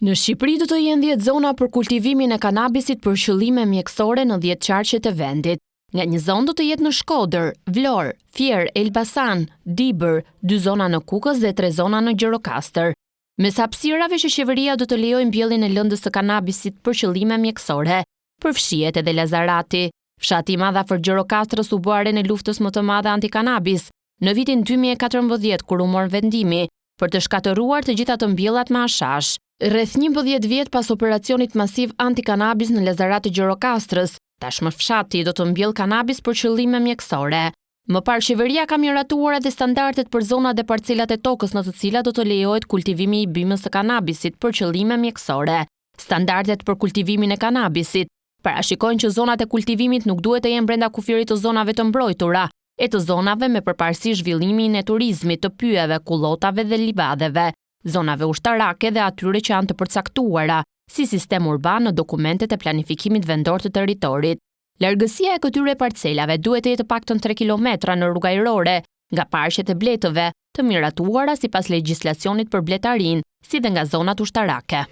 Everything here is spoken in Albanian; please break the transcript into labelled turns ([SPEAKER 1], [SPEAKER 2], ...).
[SPEAKER 1] Në Shqipëri do të jenë 10 zona për kultivimin e kanabisit për qëllime mjekësore në 10 qarqet e vendit. Nga një zonë do të jetë në Shkodër, Vlorë, Fier, Elbasan, Dibër, dy zona në Kukës dhe tre zona në Gjirokastër. Mes hapësirave që qeveria do të lejojë mbjelljen e lëndës së kanabisit për qëllime mjekësore, përfshihet edhe Lazarati. Fshati i madh afër Gjirokastrës u bë arenë e luftës më të madhe antikanabis në vitin 2014 kur u mor vendimi për të shkatërruar të gjitha të mbjellat me hashash. Rreth 11 vjet pas operacionit masiv antikanabis në Lazarat të Gjirokastrës, tashmë fshati do të mbjellë kanabis për qëllime mjekësore. Më parë qeveria ka miratuar edhe standardet për zonat dhe parcelat e tokës në të cilat do të lejohet kultivimi i bimës së kanabisit për qëllime mjekësore. Standardet për kultivimin e kanabisit parashikojnë që zonat e kultivimit nuk duhet të jenë brenda kufirit të zonave të mbrojtura, e të zonave me përparësi zhvillimin e turizmit, të pyjeve, kullotave dhe livadheve, zonave ushtarake dhe atyre që janë të përcaktuara si sistem urban në dokumentet e planifikimit vendor të territorit. Largësia e këtyre parcelave duhet të jetë të paktën 3 kilometra në rrugë ajrore nga parqet e bletëve, të miratuara sipas legjislacionit për bletarinë, si dhe nga zonat ushtarake.